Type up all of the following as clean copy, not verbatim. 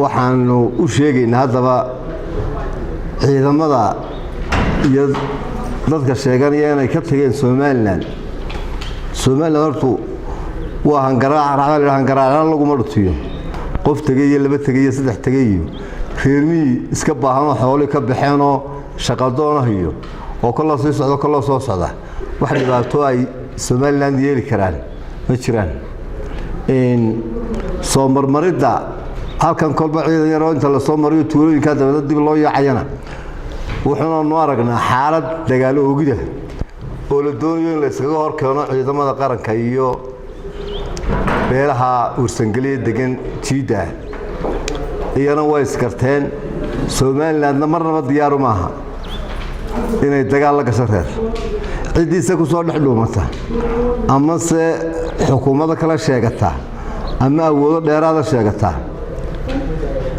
Waxaanu u sheegaynaa haddaba ciidamada iyo dadka sheeganaya inay ka tageen Somaliland. Somaliland hortu waa hangaraac, hangaraacna laguma dhutiyo. Qof tegey iyo laba tegey iyo saddex tegey iyo reermihii iska baahanoo xoolii ka baxeenoo shaqadoonah iyo oo koloo sii socdo, koloo soo socda, wax dhibaato ay Somaliland yeeli karaan ma jiraan. Soo marmaridda halkan kolba ciidan yaroo inta lasoo mariyo tuulooyinkaa dabeedna dib loo yaacayana, wuxuuna nu aragnaa xaalad dagaalo oogida oo la doonayo in la iskaga hor keeno ciidamada qaranka iyo beelaha Warsangeliya degan jiidda. Iyana way iskarteen. Somalilandna marnaba diyaaru maaha inay dagaal la gasho reer. Ciddiisa ku soo dhex dhuumata ama se xukuumado kala sheegata ama awoodo dheeraada sheegata,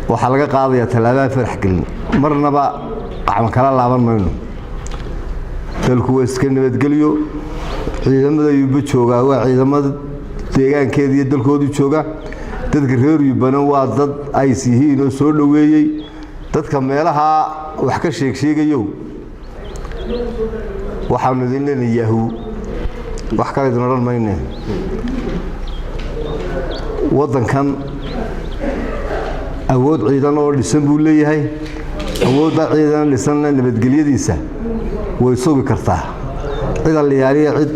waxaa laga qaadayaa tallaabaan farax gelin. Marnaba qacma kala laaban mayno. Dalku waa iska nabadgelyo. Ciidamada Yuuba joogaa waa ciidamada deegaankeeda iyo dalkoodii jooga. Dadka reer Yuubana waa dad ays yihiin oo soo dhoweeyey. Dadka meelaha wax ka sheegsheegayow, waxaanu idin leenahay yahu, wax kale idin odhan mayne. Waddankan awood ciidan oo dhisan buu leeyahay. Awoodda ciidan dhisanna nabadgelyadiisa way sugi kartaa. Cid alliyaaliya cid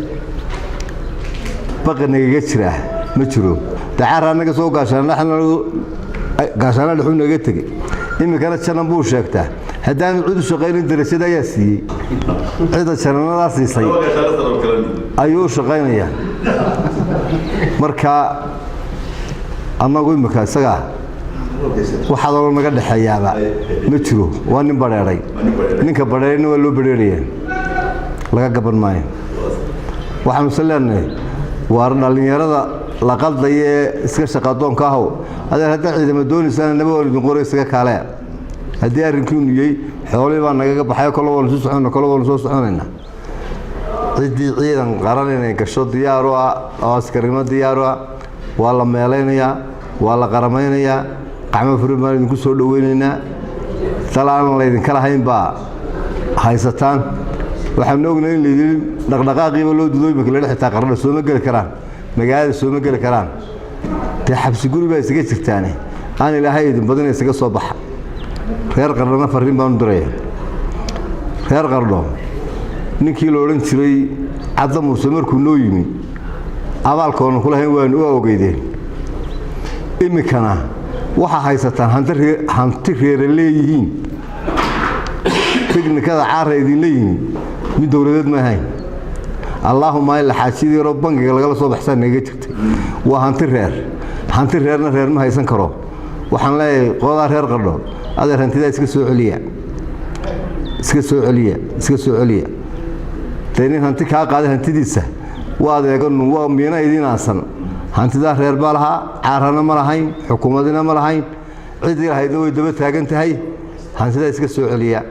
baqi nagaga jiraa ma jiro. Dacaar annaga soo gaashaana dhexuu naga tegey, iminkana janan buu sheegtaa. Haddaanu cid u shaqaynin, darajada ayaa siiyey. Cidda jananadaa siisay ayuu u shaqaynayaa. Marka annagu imika isagaa waxaadoo naga dhexeeyaaba ma jiro. Waa nin badheedhay. Ninka badheerayna waa loo badheeraya, laga gaban maayo. Waxaanu se leenahay, waar dhallinyarada la qaldaya ee iska shaqadoonka ahow, adeer, haddaa ciidamo doonaysaan, naba waan idin qoray, isaga kaalea. Haddii arrinkiinu yey xoolihii baa nagaga baxayo, kolo waanu sii socona, kolo waanu soo soconaynaa. Ciddii ciidan qaran inay gasho diyaaru ah oo askarnimo diyaaru ah, waa la meelaynayaa, waa la qaramaynayaa. Qacmo furin baan idinku soo dhoweynaynaa. Dal aan laydinka lahayn baa haysataan. Waxaanu ognahay in laydin dhaqdhaqaaqiiba loo dudo. Imika la xitaa Qarna sooma geli karaan, magaalada sooma geli karaan. Dee xabsi guri baa isaga jirtaane, aan Ilaahay idin badina, isaga soo baxa. Reer Qardhona farriin baanu diraya. Reer Qardho, ninkii la odhan jiray Cadda Muuse markuu noo yimi, abaalkoona kulahayn waanu u ogeydeen. Iminkana waxaa haysataan hanti reere leeyihiin. Tiknikada Caara idinla yimi mid dowladeed ma ahayn. Allaahuma ila xaajidii yaroo bangiga lagala soo baxsaa naga jirtay. Waa hanti reer. Hanti reerna reer ma haysan karo. Waxaan leeyahay qoladaa reer Qardho, adeer, hantidaa iska soo celiya, iska soo celiya, iska soo celiya. Dee nin hanti kaa qaaday hantidiisa waa adeeganu, waa miina idiin aasan. Hantidaa reer baa lahaa, Caarana ma lahayn, xukuumadina ma lahayn, ciddii lahaydna way daba taagan tahay. Hantidaa iska soo celiya.